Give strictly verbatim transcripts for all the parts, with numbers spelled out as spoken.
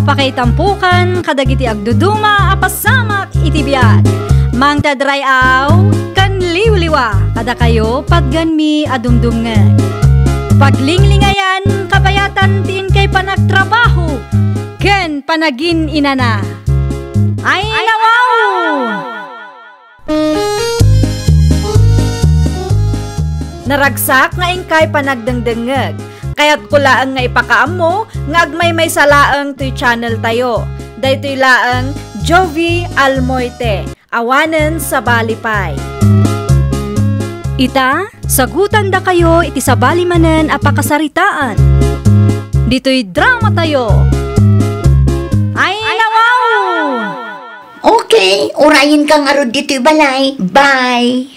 Pakaitampokan kadagiti agduduma a pasamak iti biag. Mangted ray-aw ken liwliwa kadakayo patganmi a dumdumngeg. Paglinglingayan, kabayatan ti inkay panagtrabaho ken panagin-inana. Ay, nawaw! Naragsak nga inkay panagdengdengngeg. Kayatko laeng nga ipakaammo nga agmaymaysa laeng toy channel tayo. Daytoy laeng Jovie Almoite, awanen sabali pay. Ita, sagutandakayo iti sabali manen a pakasaritaan. Ditoy drama tayo. Ay, nawaw! Okay, urayenka ngarud ditoy balay. Bye.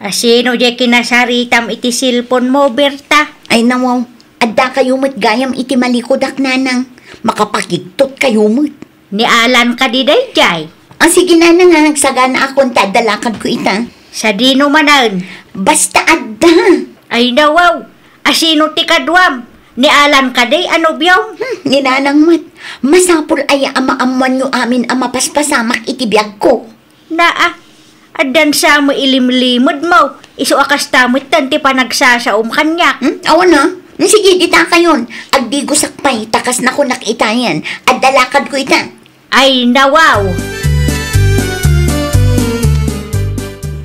Asino diay kinasaritam iti cellphone mo, Berta? Ay, nawaw. Addakayo met gayam iti malikudak, nanang. Makapakigtot kayo met. Ni Alan kadi daydiay? Ah, sige, nanang, ha. Nagsaganaakon ta adda lakadko ita. Sadino manen? Basta adda. Ay, nawaw. Asino ti kaduam? Ni Alan kadi a nobiom? Hmm, ni nanang met. Masapul aya a maammoanyo amin a mapaspasamak iti biagko? Naa, addan sa mo ilimlimedmo, isu a kasta metten ti panagsasaom kaniak. Hmm? Awan a. Hmm, sige, dita kayon. Agdigosak pay, ta kas nakunak itayen. Adda lakadko ita. Ay, nawaw!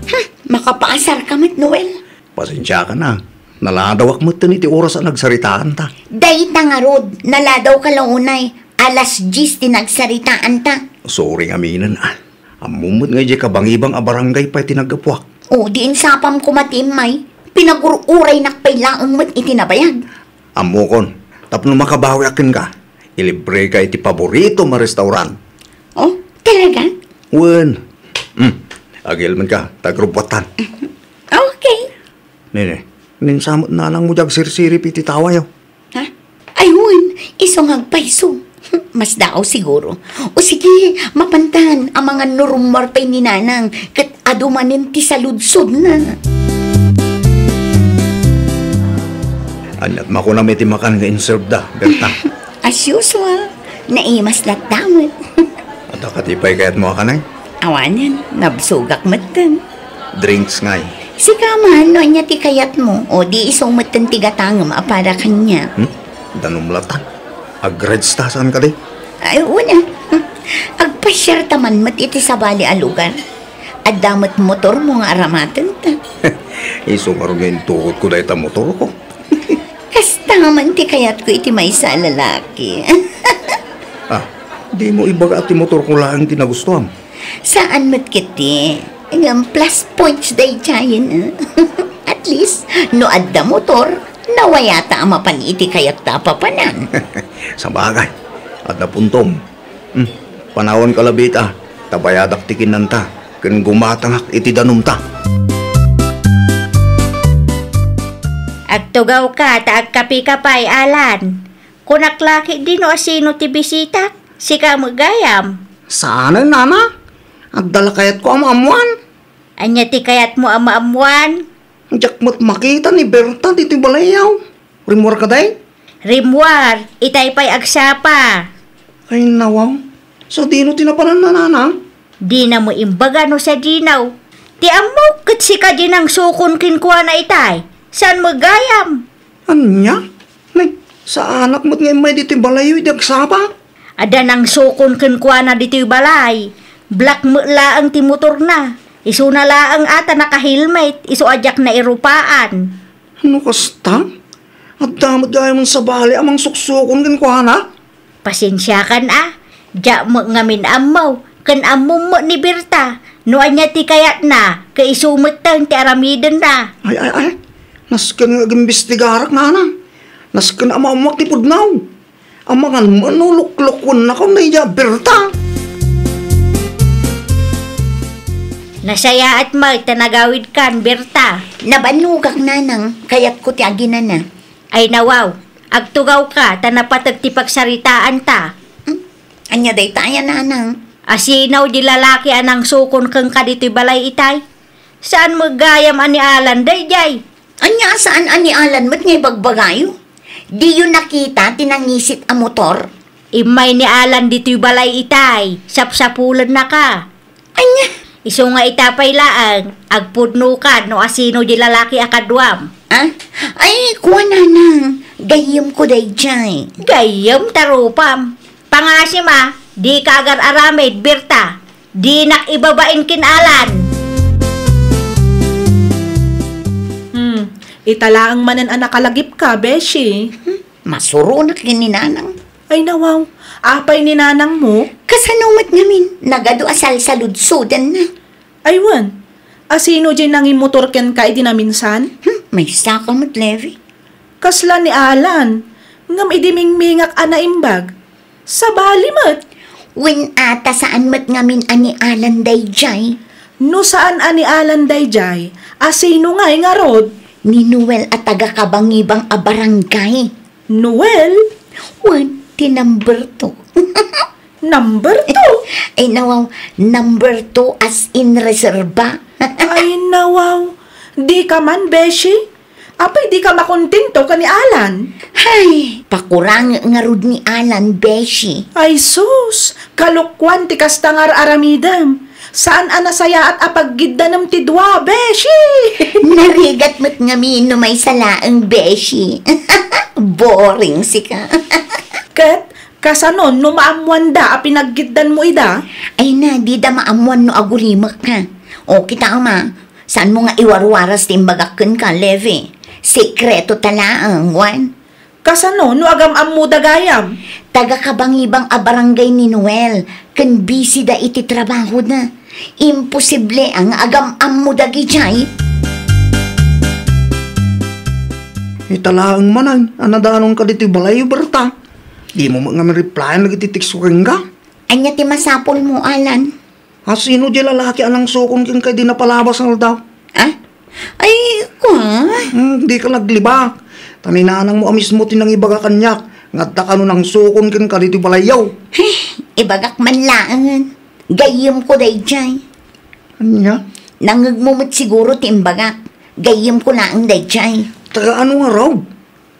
Hmm, makapaasar ka met, Noel. Pasensiakan a. Naladawak metten iti oras a nagsaritaanta. Dayta ngarud, naladawka la unay. Alas dies ti nagsaritaanta. Sorry nga aminen, a. Ammom met nga idiay kabangibang a barangay pay ti naggapuak. O, di insapam koma ti immay. Pinagur-uraynak pay laeng met iti nabayag. Ammokon, tapno makabawiak kenka, ilibreka iti paboritom a restaurant. O, talaga? Wen. Hmm. Agilmenka, ta agrubbuattan. Okay. Nene, ninsamet nanang mo di agsirsirip iti tawayo. Ha? Ay, wen, isu nga agpayso. Mas daaw siguro. O sige, mapantan, amangan no rummuar pay ni nanang, ket adu manen ti saludsodna. Aniat makunam iti makan nga inserve da, Berta? As usual, naimas latta met. Adda kadi pay kayatmo a kanay? Awanen, nabsogak metten. Drinks ngay. Sika man, no ania ti kayatmo, o di isu metten ti gatangem a para kaniak. Hmm? Danum latta. Agreds ta, saan kadi? Ay, una. Agpasiar ta man met iti sabali a lugar. Adda met motormo nga aramatenta. Isu ngarud nga intukotko dayta motorko. Kasta man ti kayatko iti maysa a lalaki. Ah, dimo ibaga ti motorko laeng ti nagustuam? Saan met ketdi. Ngem plus points daydiayen, eh. At least, no adda motor, nawayata a mapan iti kayatta a papanan. Sabagay, adda puntom. Hmm, panawanka la bita, ta bayadak ti kinanta, ken gumatangak iti danumta. Agtugawka ta agkapika pay, Alan. Kunak la ketdi no asino ti bisitak, sika met gayam. Saanen, nana? Adda la kayatko a maammoan. Ania ti kayatmo a maammoan? Diak met makita ni Berta ditoy balayyo. Rimmuar kadi? Rimmuar, itay pay agsapa. Ay, nawaw. Sadino ti napananna, nana? Dina met imbaga no sadino. Ti ammok ket sika diay nangsukon kenkuana itay. Saan met gayam? Ania? Nay, saanak met nga immay ditoy balayyo idi agsapa? Adda nangsukon kenkuana ditoy balay. Black met laeng ti motorna. Isuna laeng a ta naka-helmet, isu a diak nairupaan. No kasta, adda met gayam sabali a mangsuksukon kenkuana? Pasensiakan a, diak met ngamin ammo, ken ammom met ni Berta, no ania ti kayatna, ket isu metten ti aramidenna. Ay, ay, ay, nasken nga agimbestigarak, nana. Nasken a maammoak ti pudno. Amangan met no luklukonnakon daydiay a Berta. Nasayaat met ta nagawidkan, Berta. Nabannogak, nanang, kayatko ti aginana. Ay nawaw, agtugawka ta napateg ti pagsaritaanta. Hmm? Ania dayta aya, nanang? Asino di lalaki a nangsukon kenka ditoy balay itay? Saan met gayam a ni Alan daydiay? Ania a saan a ni Alan met nga ibagbagayo? Diyo nakita ti nangisit a motor? Immay ni Alan ditoy balay itay, sapsapulennaka. Ania? Isu nga ita pay laeng, agpudnokan no asino di lalaki a kaduam. Ah? Ay, kua, nanang, gayyemko daydiay. Gayyem ta rupam. Pangasim a, dika agar-aramid, Berta. Dinak ibabain ken Alan. Hmm, ita laeng manen a nakalagipka, beshi. Hmm, masuronak ken ni nanang. Ay, nawaw. Apay ni nanangmo? Kasano met ngamin? Nagadu a salsaludsodanna. Ay, wen. Asino diay nangimmotor kenka idi naminsan? Hmm, maysaka met, Levi. Kasla ni Alan. Ngem idi mingmingak a naimbag, sabali met. Wen a ta saan met ngamin a ni Alan daydiay. No saan a ni Alan daydiay, asino ngay ngarud? Ni Noel a taga-Kabangibang a barangay. Noel? Wen, ti number two. Number two? Ay, nawaw, number two as in reserba. Ay, nawaw. Dika man, beshi. Apay dika makontento ken ni Alan? Hay, pakurangek ngarud ni Alan, beshi. Ay sus, kalokuan ti kasta nga ar-aramidem. Saan a nasayaat a paggiddanem ti dua, beshi! Narigat met ngamin no maysa laeng, beshi. Boring sika. Ket, kasano no maammoanda a pinaggiddanmo ida? Ay na, dida maammoan no agurimek, ha? O, kitaem a, saanmo nga iwarwaras ti imbagak kenka, Levi. Sekreto ta laeng, wen? Kasano no agam-ammoda gayam? Taga-Kabangibang a barangay ni Noel, ken busy da iti trabahoda. Imposible a nga agam-ammo dagidiay. Ita laeng manen a nadanonka ditoy balayyo, Berta. Dimo met ngamin replyan dagiti text ko kenka. Ania ti masapulmo, Alan? Asino diay lalaki a nangsukon kenka idi napalabas nga aldaw? Ah? Ay, kua? Hmm, dika naglibak. Ta ni nanangmo a mismo ti nangibaga kaniak nga adda kano nangsukon kenka ditoy balayyo. Ay, ibagak man laeng. Gayyemko daydiay. Ania? Nangngegmo met siguro ti imbagak. Gayyemko laeng daydiay. Taga ano ngarud?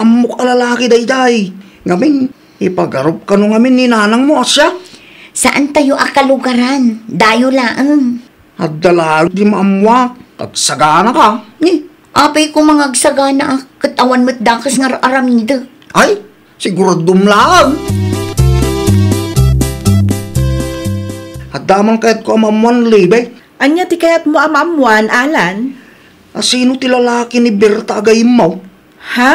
Ammok a lalaki daydiay. Ngamin, ipagarup kano ngamin ni nanangmo a siak? Saantayo a kalugaran. Dayo laeng. Adda laeng ti maammoak. Agsaganaka. Ni, apay koma nga agsaganaak ket awan met dakes nga ar-aramidek. Ay, siguradom laeng. Adda man kayatko a maammoan, Levi. Ania ti kayatmo a maammoan, Alan? Asino ti lalaki ni Berta a gayyemmo? Ha?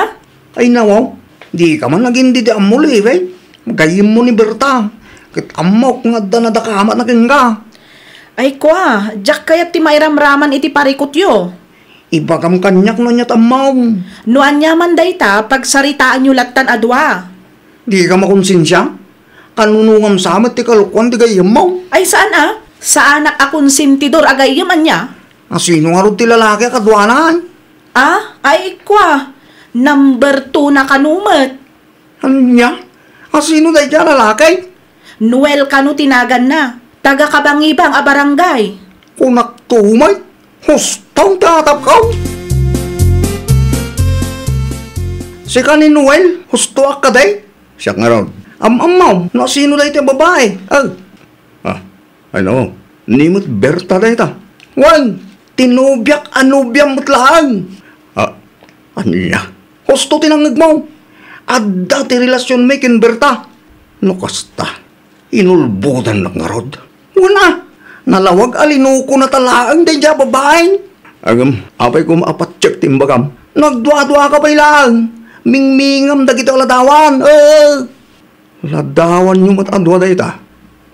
Ay, nawaw, dika man agin-idi ammo, Levi. Gayyemmo ni Berta. Ket ammok nga adda nadakamatna kenka. Ay, kua, diak kayat ti mairamraman iti parikutyo. Ibagam kaniak no ania ti ammom. No ania man dayta, pagsaritaanyo lattan a dua. Dika makonsensia? Kanunongam sa met ti kalokuan ti gayyemmo? Ay, saan a? Saanak a konsentidor a gayyem, ania? Asino ngarud ti lalaki a kaduana? Ah, ay, kua. Number two na kano met. Ania? Asino dayta a lalaki? Noel kano ti naganna. Taga-Kabangibang a barangay. Kunak to met, husto ti atapko. Sika ni Noel, hustoak kadi? Siak ngarud. Am-ammom, no asino dayta a babai? Ah. Ah, ay no, ni met Berta dayta. Wen, ti nobiak a nobiam met laeng. Ah, ania? Husto ti nangngegmo. Adda ti relasionmi ken Berta. No kasta, inulbodannak ngarud. Wen a, nalawag a linokona ta laeng daydiay a babai. Ngem, apay koma a patiek ti imbagam? Nagduaduaka pay laeng. Mingmingam dagiti aladawan. Eh. Ladawanyo met a dua dayta.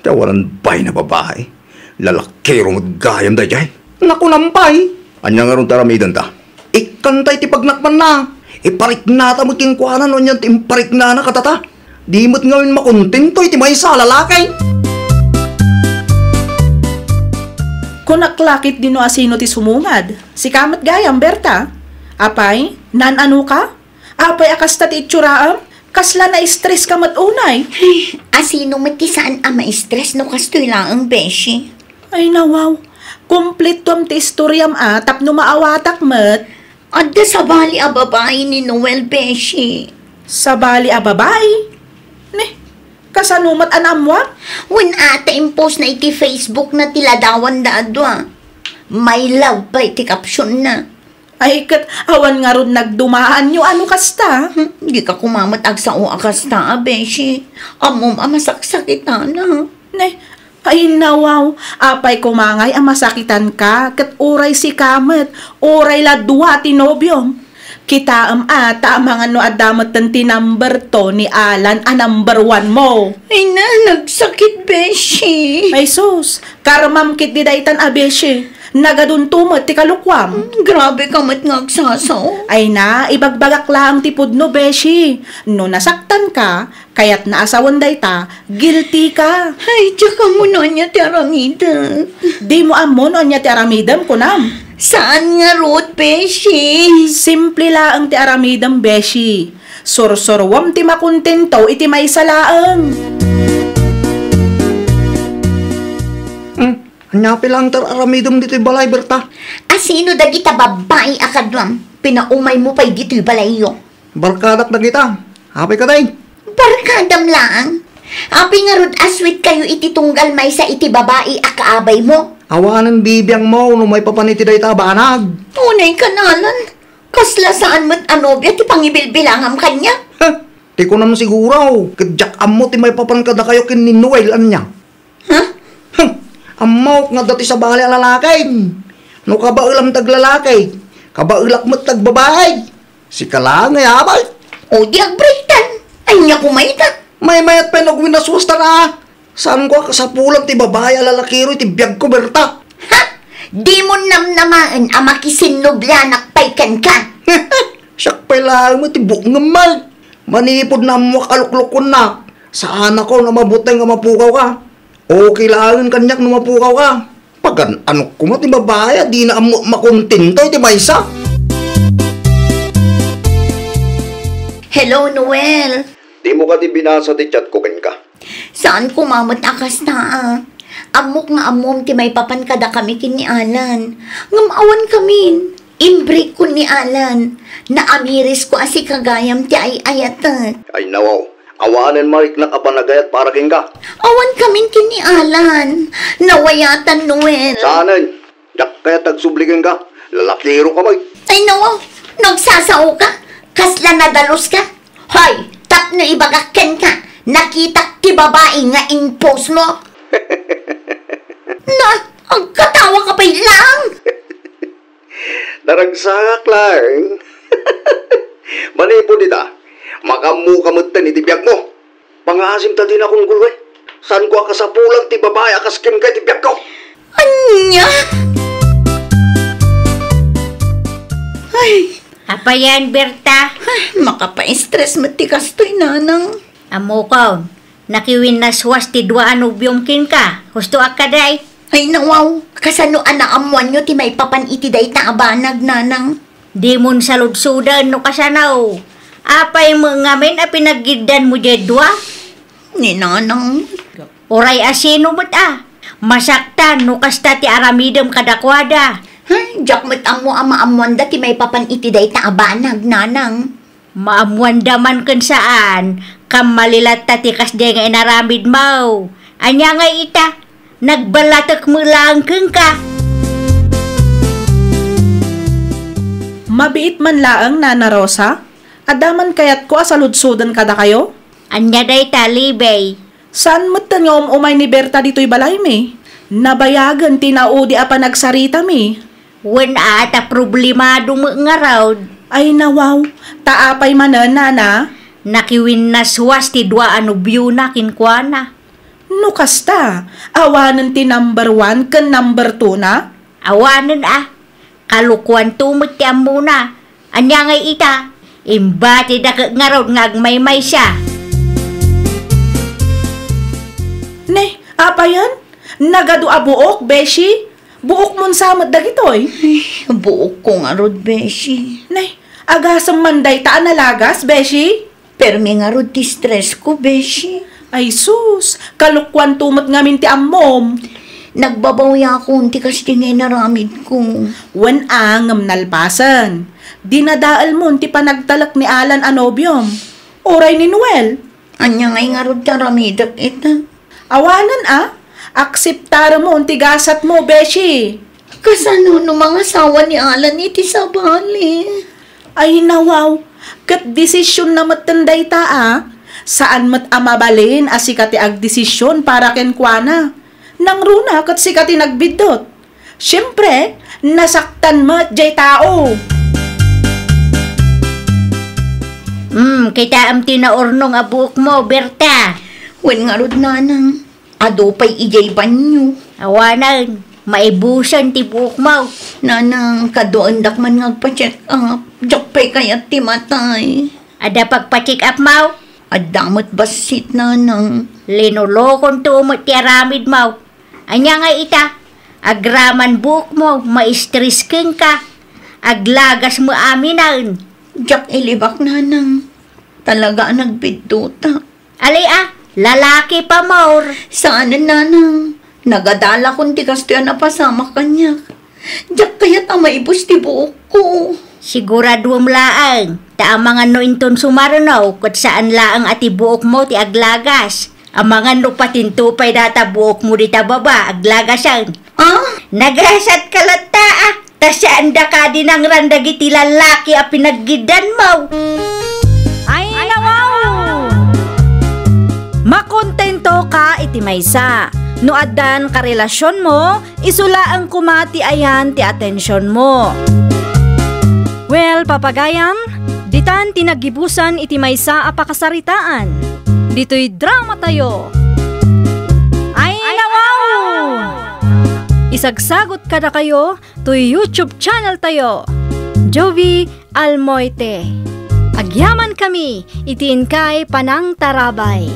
Ti awanan bain a babai. Lalakiro met gayam daydiay. Nakunam pay. Ania ngarud ti aramidenta? Ikkanta iti pagnakmanna. Ipariknata met kenkuana no anian ti impariknana kadata. Di met ngamin makontento iti maysa a lalaki. Kunak la ketdi no asino ti sumungad. Sika met gayam, Berta. Apay, naan-anoka? Apay a kasta ti itsuram? Kasla na-stress ka met unay? Ay, asino met ti saan a ma-stress no kastoy laeng, beshi? Ay, nawaw. Kumpletoam ti istoriam a tapno maawatak met. Adda sabali a babai ni Noel, beshi. Sabali a babai? Ne, Kasano met a naammuak? Wen, a, ta impostna iti Facebook na ti ladawanda a dua. My love pay ti captionna. Ay, ket awan ngarud nagdumaanyo a no kasta? Hmm, dika koma met agsao a kasta a, beshi. Ammom a masaksakitana. Ne, ay, nawaw. Apay koma ngay a masakitanka, ket uray sika met, uray la dua ti nobiom. Kitaem a, ta amangan no adda metten ti number two ni Alan a number one mo. Ay na, nagsakit, beshi. Ay sus, karmam ketdi daytan a beshi. Nagadunto met ti kalokuam. Mm, grabe ka met nga agsasao. Ay na, ibagbagak laeng ti pudno, beshi. No nasaktan ka, kayatna a sawen dayta, guilty ka. Ay, diak ammo no ania ti aramidek. Dimo ammo no ania ti aramidem, kunam? Saan ngarud, beshi? Simple laeng ti aramidem, beshi. Sursuruem ti makontento iti maysa laeng. Hmm, ania pay laeng ti ar-aramidem ditoy balay, Berta? A sino dagita babbai a kaduam? Pinaumaymo pay ditoy balayyo. Barkadak dagita. Apay kadi? Barkadam laeng? Apay ngarud a sweet kayo iti tunggal maysa iti babai a kaabaymo? Awanen bibiangmo no maipapan iti dayta a banag. Unay ka, Alan. Kasla saan met a nobia ti pangibilbilangam kaniak? Heh, ti kunam siguro, ket diak ammo ti maipapan kadakayo ken ni Noel ania. Ha? Heh, ammok nga adda ti sabali a lalaki. No kabaelam ti aglalaki, kabaelak met ti agbabai. Sika laeng nga yabag. O di agbreaktan. Ania koma ita? Maymayat pay no agwinaswasta na. Saanko a kasapulan ti babai a lalakiro iti biagko, Berta. Ha? Dimo namnamaen a makisinnoblianak pay kenka? Siak pay laeng met ti bukngem, Mal. Manipud naammoak a luklukuennak, saanakon a mabuteng a mapukawka. Okay laeng kaniak no mapukawka. Pagan-anok koma ti babai a dina ammo makontento iti maysa. Hello, Noel. Dimo kadi binasa ti chatko kenka? Saan koma met a kasta, a. Ammok nga ammom ti maipapan kadakami ken ni Alan. Ngem awan kamin. Imbreakkon ni Alan. Naamirisko a sika gayam ti ay-ayatek. Ay, nawaw. Awanen mariknak a panagayat para kenka. Awan kamin ken ni Alan. Nawayatan, Noel. Saanen? Diak kayat agsubli kenka. Lalakiroka met. Ay, nawaw. Nagsasaoka. Kasla nadaluska. Hoy, tapno ibagak kenka, nakitak ti babai nga impostmo. Na, agkatawaka pay laeng. Naragsakak laeng. Manipud ita, makaammoka metten iti biagmo. Pangaasim ta dinakon guluen. Saanko a kasapulan ti babai a kas kenka iti biagko. Ania? Ay. Apayen, Berta? Ay, makapa-stress met ti kastoy, nanang. Ammokon, nakiwinnaswas ti dua a nobiom kenka. Husto a kadi? Ay, nawaw. Kasano a naammoanyo ti maipapan iti dayta a banag, nanang? Dimon saludsoden no kasano. Apay met ngamin a pinaggiddanmo diay dua? Ni nanang. Uray a sino met a. Masaktan no kasta ti aramidem kadakuada. Hay, diak met ammo a maammoanda ti maipapan iti dayta a banag, nanang. Maammoanda man ken saan, kammali latta ti kasdiay nga inaramidmo. Ania ngay ita? Nagballatek met laeng kenka. Mabiit man laeng, Nana Rosa. Adda man kayatko a saludsoden kadakayo? Ania dayta, Libey? Saan metten nga um-umay ni Berta ditoy balaymi? Nabayagen ti naudi a panagsaritami. Wen a, ta problemado met ngarud. Ay, nawaw. Ta apay manen, nana? Nakiwinnaswas ti dua a nobiona kenkuana. No kasta, awanen ti number one ken number two na? Awanen a. Kalokuanto met ti ammona. Ania ngay ita? Imbatida ket ngarud nga agmaymaysa. Ne, apayen? Nagadu a buok, beshi? Buokmon sa met dagitoy? Ay, buokko ngarud, beshi. Ne, agasem man dayta a nalagas, beshi? Permi ngarud ti stress ko, beshi. Ay sus, kalokuanto met ngamin ti ammom. Nagbabawiakon ti kasdi nga inaramidko. Wen a ngem nalpasen. Dinadaelmon ti panagtalek ni Alan a nobiom. Uray ni Noel. Ania ngay ngarud ti aramidek ita? Awanen a, akseptaremon ti gasatmo, beshi. Kasano no mangasawa ni Alan iti sabali? Ay, nawaw, ket desisionna metten dayta a. Saan met a mabalin a sika ti agdesisyon para kenkuana. Nangruna ket sika ti nagbiddut. Siempre, nasaktan met jay tao. Hmm, kitaem ti naurnong a buokmo, Berta. Wen ngarud, nanang, adu pay idiay banyo. Awanen, maibusen ti buokmo. Nanang, kaduaendak man nga agpa-check up. Diak pay kayat ti matay. Adda pagpa-check up mo? Adda met bassit, nanang. Linolokonto met ti aramidmo. Ania nga ita? Agraman buokmo, ma-stress kenka. Aglagas mo aminen. Diak ilibak, nanang. Talaga a nagbidduta. Ali a, lalaki pa, Maur. Saanen, nanang. Nagadalakon ti kastoy a napasamak kaniak. Diak kayat a maibus ti buokko. Siguraduem laeng, ta amangan no inton sumaruno, ket saan laeng a ti buokmo ti aglagas. Amangan no patinto pay data buokmo dita baba, aglagasen. Ah? Nagasat ka latta, ah. Ta saan da kadi nangran dagiti lalaki a pinaggiddanmo. Ay, nawaw! Makontento ka iti maysa. No addan karelasionmo, isu laeng koma ti ayan ti atensionmo. Well, papagayam, ditan ti naggibusan iti maysa a pakasaritaan. Ditoy drama tayo. Ay, nawaw! Isagsagot kadakayo toy YouTube channel tayo, Jovie Almoite. Agyaman kami iti inkay panangtarabay.